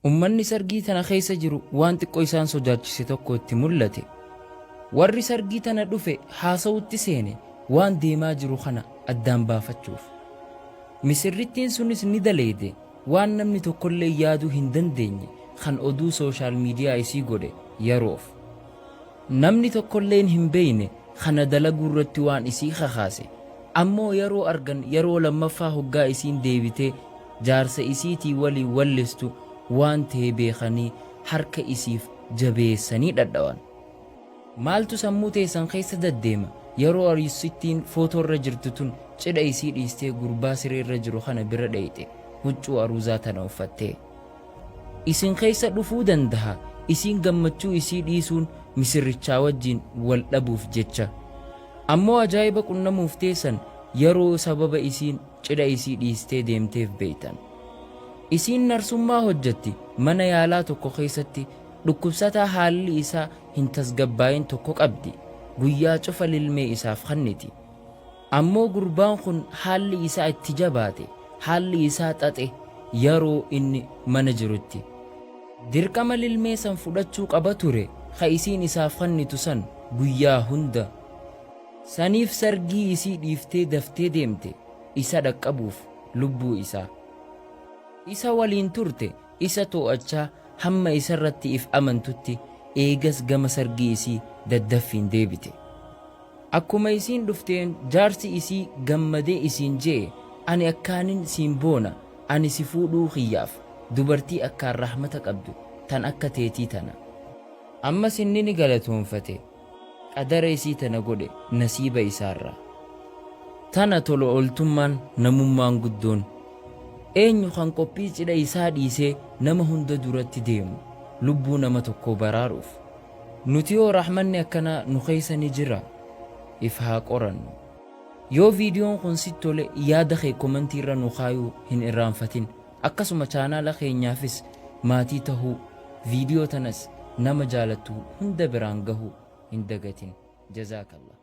Ummanni sargii tana keessa jiru waan xiqqo isaan sodaachise tokko itti mul'ate. Warri sargii tana dhufe haasawutti seene waan deemaa jiru kana addaan baafachuuf. Misirrittiin sunis ni daleeyde waan namni tokkollee yaaduu hin dandeenye kan oduu social media isii godhe yaroof. Namni tokkolleen hin beeyne kana dalaguurratti waan isii kakaase. Ammoo yaroo argan yaroo lammaffaa hoggaa isiin deebitee jaarsa isiitii waliin wallistu waan tahe beekanii harka isiif jabeessanii dhadhawan. Maaltu sammuu teessan keessa daddeema yaroo aruussittiin footoorra jirtu tun cidha isii dhiistee gurbaa sireerra jiru kana bira dheyxe huccuu aruuzaa tana uffattee? Isin keessa dhufuu dandaha isiin gammachuu isii dhiisuun misirrichaa wajjiin wal dhabuuf jecha. Ammoo ajaa'iba qunnamuuf teessan yaroo sababa isiin cidha isii dhiistee deemteef beeytan. Isiin narsummaa hojjatti mana yaalaa tokko keessatti dhukkubsataa haalli isaa hin tasgabbaa'in tokko qabdi. Guyyaa cufa lilmee isaaf khanniti. Ammoo gurbaan kun haalli isaa itti jabaate, haalli isaa xaxe yaroo inni mana jirutti. Dirqama lilmee san fudhachuu qaba ture ka isiin isaaf khannitu san guyyaa hunda. Saniif sargii isii dhiiftee daftee deemte isa dhaqqabuuf lubbuu isaa. Isa waliin turte isa too'achaa hamma isarratti if amantutti eegas gama sargii isii daddaffiin deebite. Akkuma isiin dhufteen jaarsi isii gammadee isiin je'e ani akkaanin siin boona ani si fuudhuu kiyyaaf dubartii akkaan rahmata qabdu tan akka teetii tana. Ammas inni ni galatoonfate qadara isii tana godhe nasiiba isaarraa. Tana tola ooltummaan namummaan guddoon. Eenyu kan qophii cidha isaa dhiisee nama hunda duratti deemu lubbuu nama tokkoo baraaruuf? Nuti hoo rahmanni akkanaa nu keessa ni jiraa? If haa qorannu. Yoo viidiyoon kun sitti tole yaada kee komantii irra nu kaayuu hin irraanfatin. Akkasuma chaanaala keenyaafis maatii tahuu, viidiyoo tanas nama jaalattu hunda biraan gahuu hin dagatin. Jazaakallah.